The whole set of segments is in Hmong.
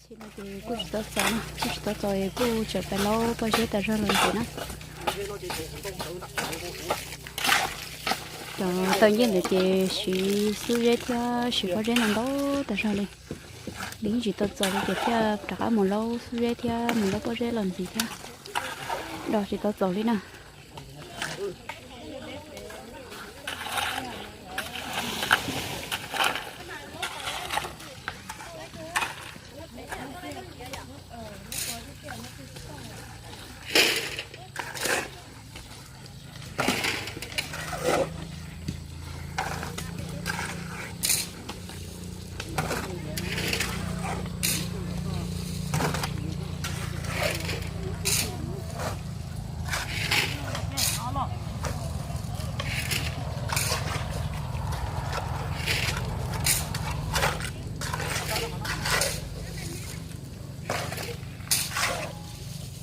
Ces no ces kuj tsis tau txaus na, kuj tsis tau txaus es kuj tseem pais laub pob zeb tas zog los ntxiv na. Cov taw ncej ntawd ces siv xub zeb thiab siv pob zeb ntau ntau tas zog li. Li yeej tsis tau txaus li ces thiaj rov qab mus laub xub zeb thiab mus laub pob zeb los ntxiv thiab. Do tsis tau txaus li na.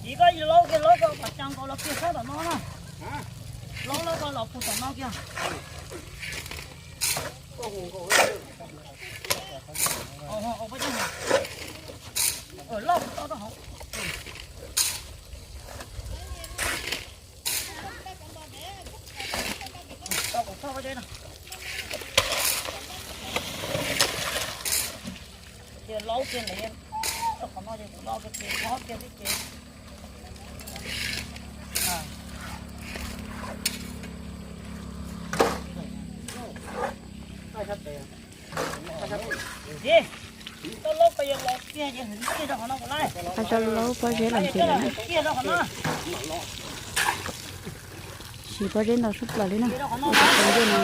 Txiv, koj laub kiag, laub koj kom tsa nkaus los kiag sab tom no na. Laub, laub koj los puag tom no kiag. Lauj, tau rau hauv. Tau kom txhob pob zeb no. Ces laub kiag ntawd, tau qhov no ces kuv laub kiag ces, laub kiag tib ces. Tau laub pob zeb los kiag ces hwv kiag rau qhov no kuv laij. Tau laub pob zeb los ntxiv lawm na. Kiag rau qhov no. Siv pob zeb ntau sab plaws li na. Ua tau ncej no.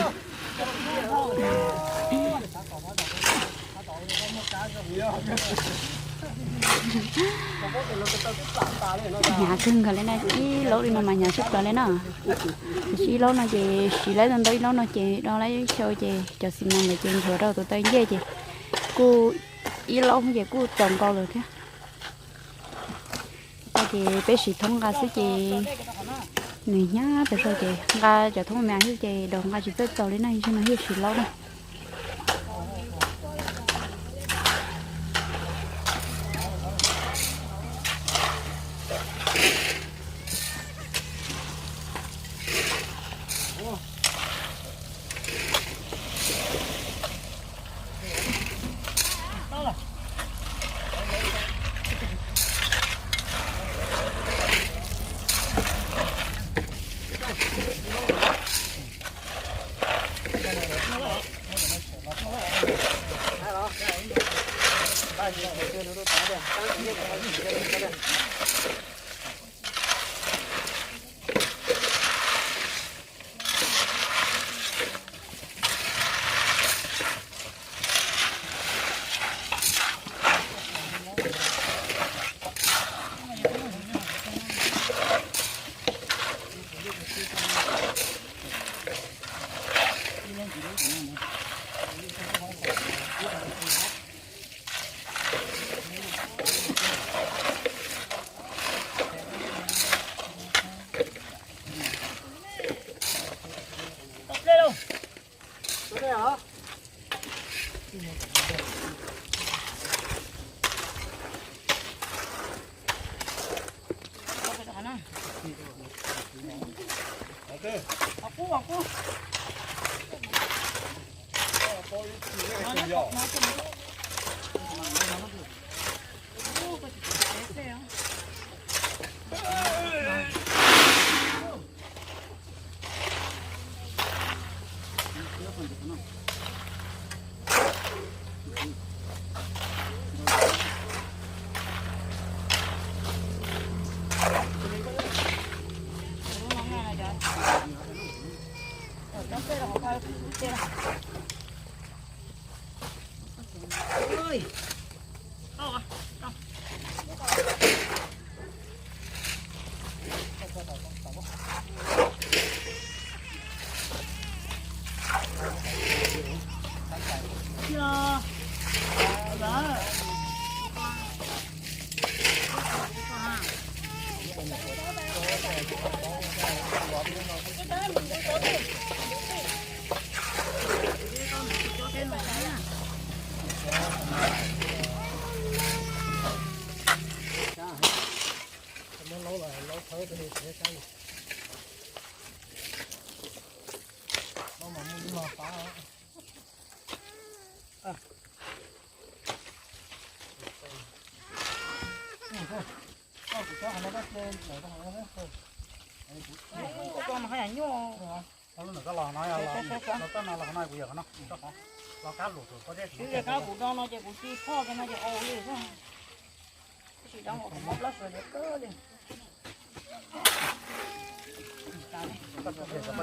Hnyav kawg nkaus li na, ib laub li no mas hnyav sab plaws li na. Tiam sis ib laub no ces siv laib ntau ntau, ib laub no ces do laib xyaw ces cov xi mas ntawd ces nthuav rau tus taw ncej ces kuj ib laub ces kuj txaus nkaus lawm thiab. Ces peb siv thoob nqa xwb ces nws hnyav tas zog ces nqa cov thoob me xwb ces do nqa tsis txawj txaus li na, yog no thiaj siv laub na. Koj kuv tsob qhov no koj cia ntawm koj qhov no. Koj no haj yam nyuaj. Koj lub ntawm koj los no, los koj no los qhov no kuv yawm qhov no, koj qhov los kab lus tus pob zeb. Twb yog kab kuv do no ces kuv ci phoj kiag no ces au li xwb. Tab sis do kuv mob plab suav liam kawg li. Koj luam cov pob zeb no.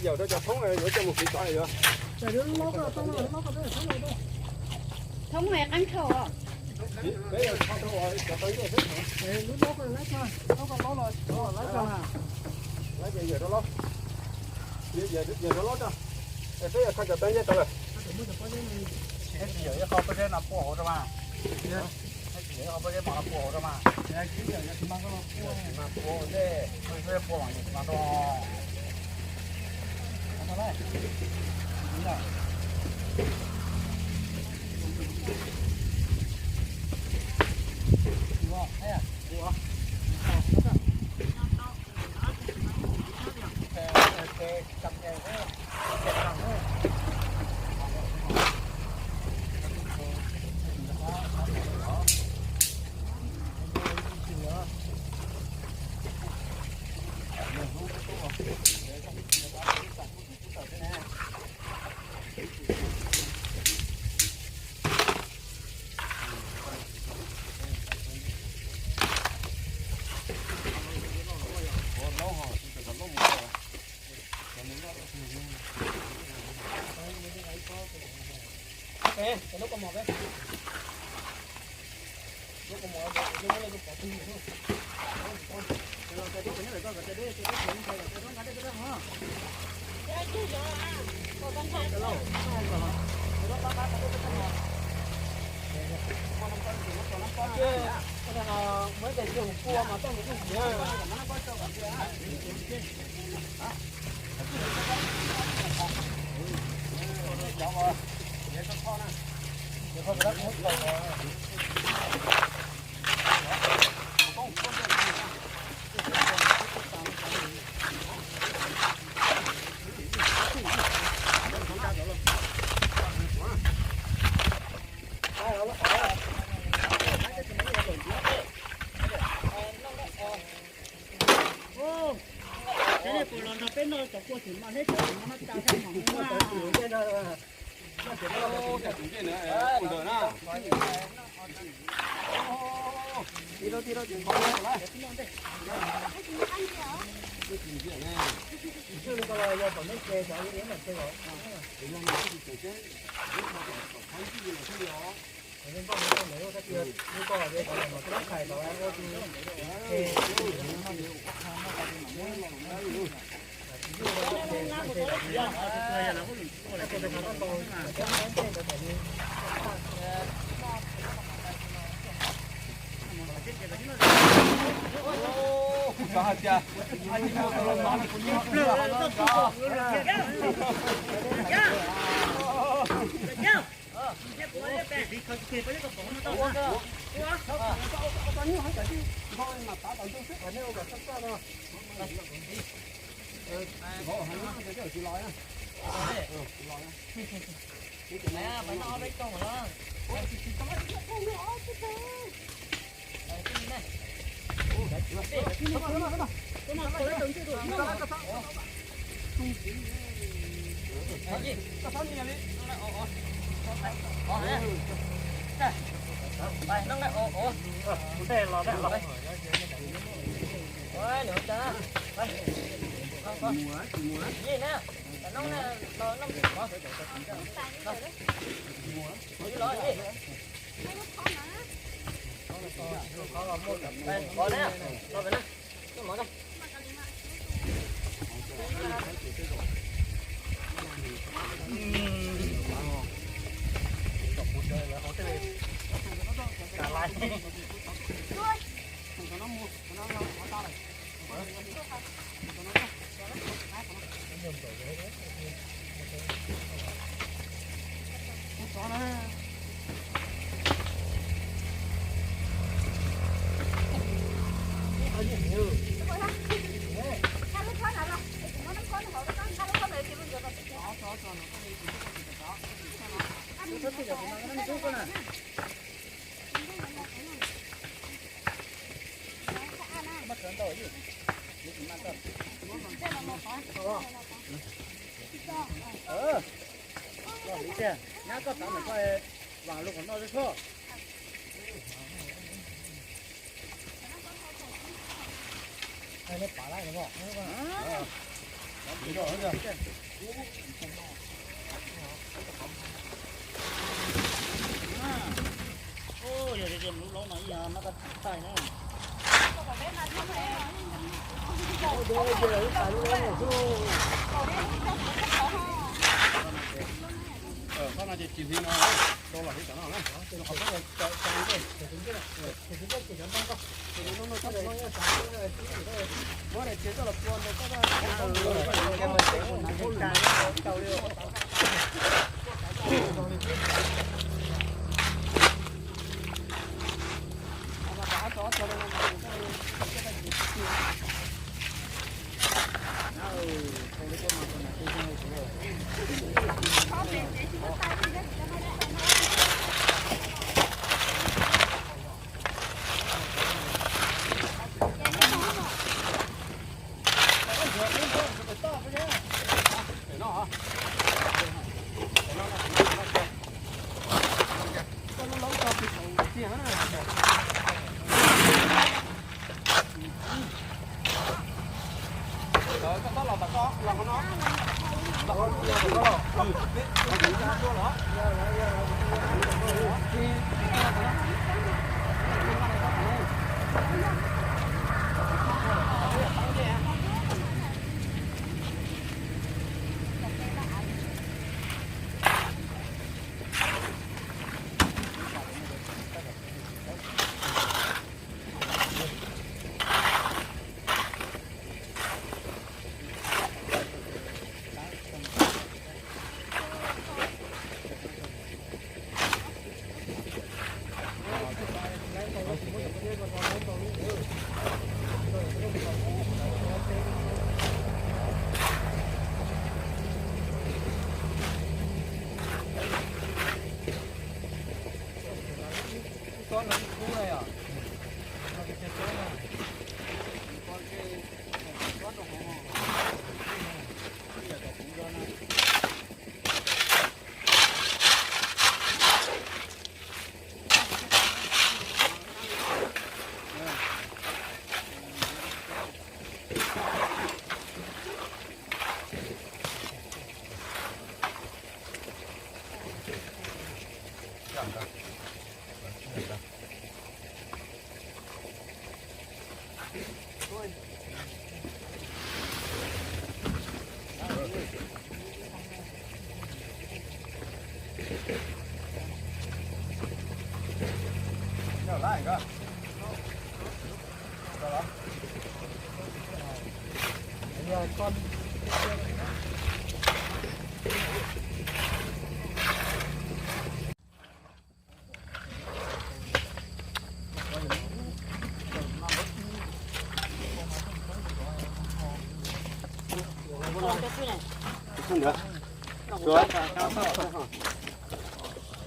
Yawm rau cov thoob yuav coj mus fiv tsov yuav. Thoob no qab nrhau os. Peb yog kho rau cov tau ncej xwb. Lub lob ko lawm, lob ko lob los, lob ko lawm. Lawm ces yawm rau lob. Yawm rau lob tso. Peb yog kho cov tau ncej tau lawm. Tsis yawm ib qho pob zeb no puag hauv rau mas. Tsis yawm ib qho pob zeb mos no puag hauv rau mas. Mas puag ntej, puag mas yawm mas rau. Peb los nrog peb noj cov kua tseem mas hleb cov tseem mas tas tag mam hu na.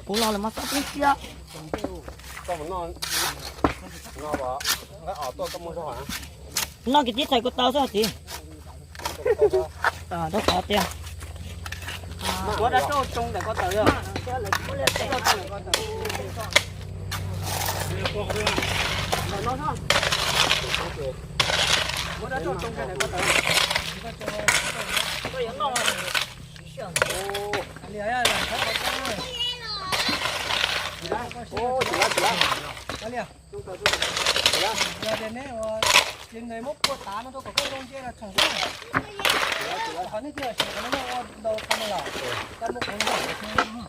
Kuv los lawm mas xav tub tsiab. Noj kiag tib txhais ko taw xwb hais tias. Rau qhov tias muab dab rauj tsoo ntawm ko taw yog. Muab dab rauj tsoo ntawm ko taw. Yog tias neb ua ces nws muab pua tav no rau kom koj zoo nce los txhoom xwb. Qhov nej twb siv qhov no ua ntau qhov no los, koj muab qhov no.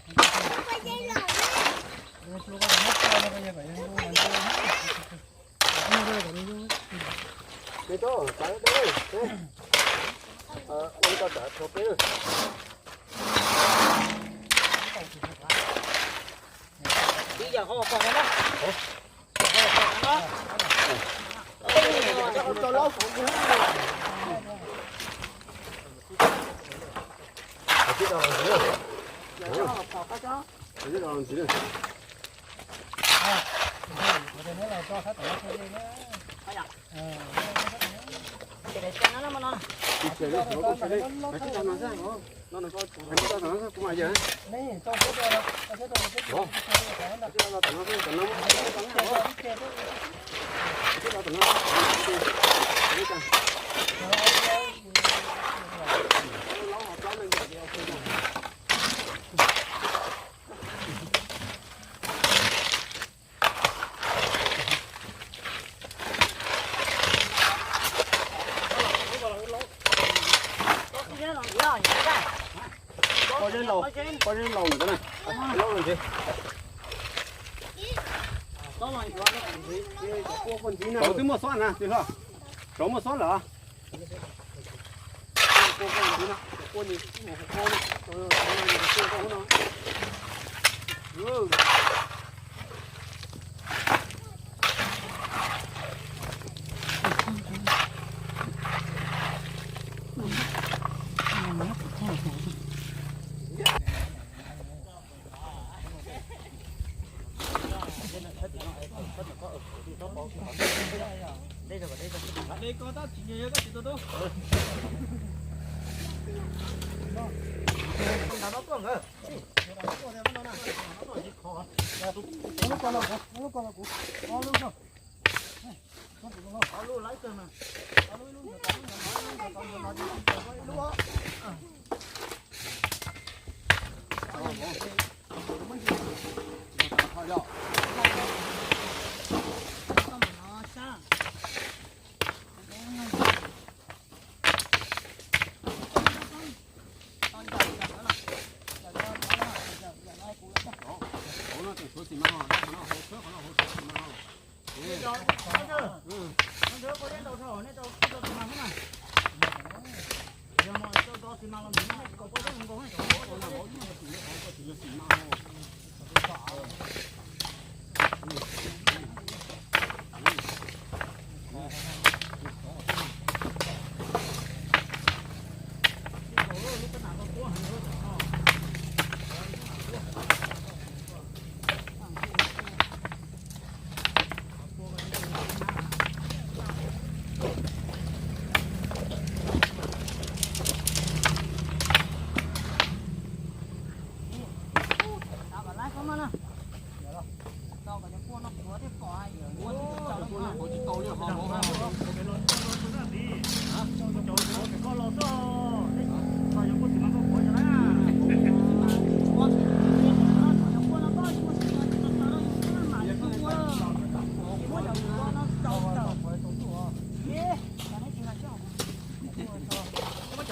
Pob zeb laus, pob zeb laus ntawm ko na. Saud twb muaj xob na tij hlob, saud muaj xob lawm.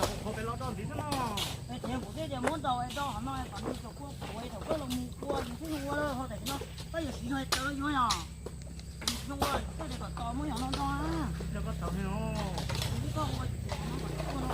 Muab cov qhuav pem los rau ntxiv xwb no. Ces kuv thiaj tias muab ntaus es rau qhov no kom nws tsuas kua qhuav thaum koj los mus kua yus thiaj ua lawm ho tam sim no koj yuav siv no es tawv yuav yom. Yus ua koj tias kom tos muab yog no nto na. Yog koj tawv li no. Kuv ua koj ua ces qhov no kom nws kua no.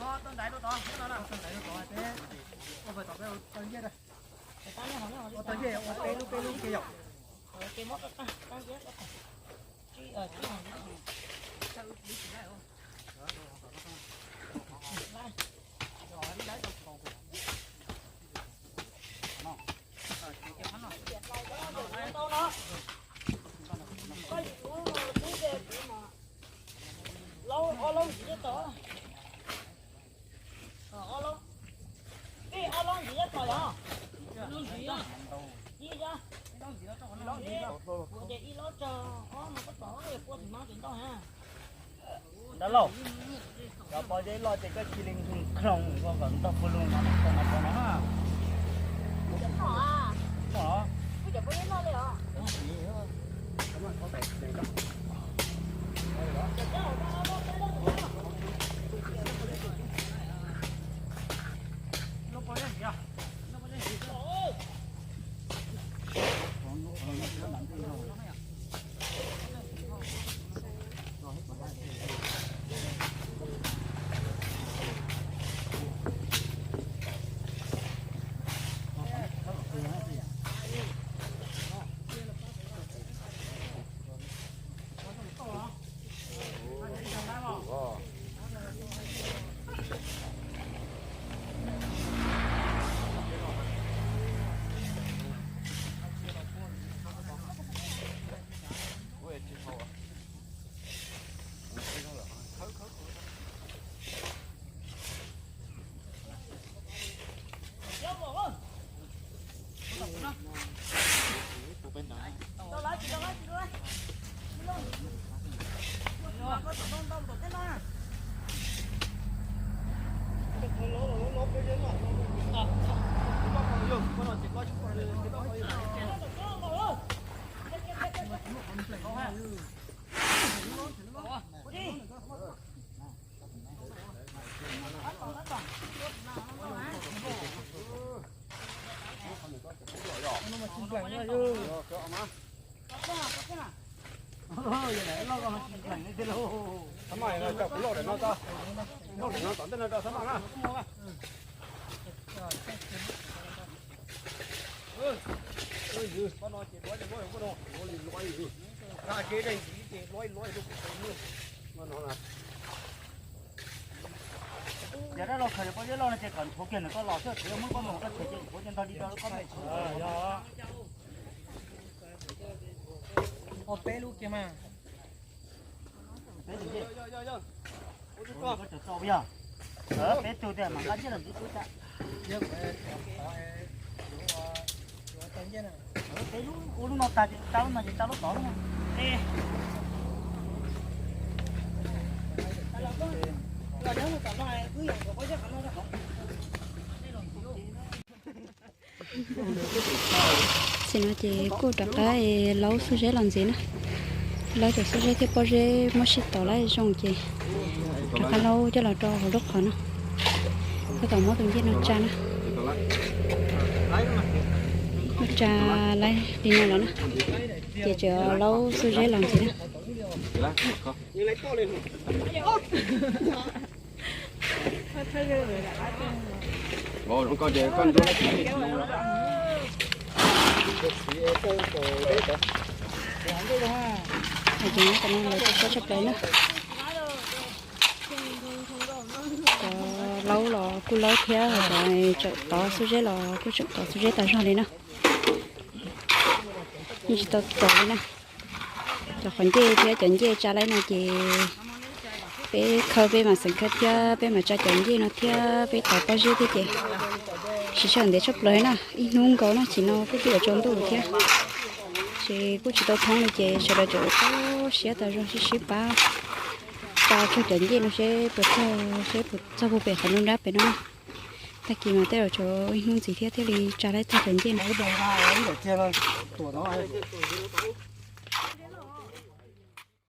Ua tau ntaiv rau tod, ua tau ntaiv ua peb lub peb lub ke yom. Lauj, ob lauj ntxiv tod. Ob lauj, ib ob lauj ntxiv tod yog. Ib lauj ntxiv, ib lauj ntxiv, ib lauj tso, ob no koj tom pua tsis mab tsis ntau ha. Dab laug, cov pob zeb loj ces koj cia li nkloog nkloog kom ntog pua lug no, ntog no pua no na. Moj los? Txhob mas, coj kuv loj daim no tso, loj daim no tom ntej no tso txhob mas na. Yog dab laug khaws pob zeb loj no ces kom nthuav kiag ntawm koj los xwb, tsis yog muab koj mus koj them ces nthuav ces ntog li rau koj. Ua peb lub kiag mas. Peb tug tias mam nqa ncej los ntxiv peb tsa. Peb lub ua lub no tag ces tsa lub no ces tsa lub tod lub no. Txij no ces kuj rov qab laub xuab zeb los ntxiv na. Laub cov xuab zeb thiab pob zeb muab sib tov lawm zoo ces rov qab laub coj los rau hauv lub qhov no. Tab tom muab tus ncej no tsa na. Muab tsa laib li no los na, ces tseem laub xuab zeb los ntxiv na. Cov no lawv tsis tshua tshaj plaws na. Cov laub los kuj laub thiab, cov tseem tov xuab zeb los kuj tseem tov xuab zeb tas zog li na. Yeej tsis tau txaus li na. Cov qhov ncej thiab cov ncej tsa laib no ces peb khaws peb mam xeem khaws thiab peb mam tsa cov ncej no thiab peb tov pob zeb thiab ces tsis sij hawm ntev tshaj plaws na, ib hnub nkaus no ces no kuj twb yuav tsaus ntuj thiab. Ces kuj tsis tau thoob li ces sawv daws tseem txaus siab tas zog sib sib pab tsa tsawg cov ncej no seb puas txog, seb puas txog puag pem qhov nruab nrab pem no. Tag kis mas tej zaum tseem ib hnub ntxiv thiab thiaj li tsa laib txog cov ncej no.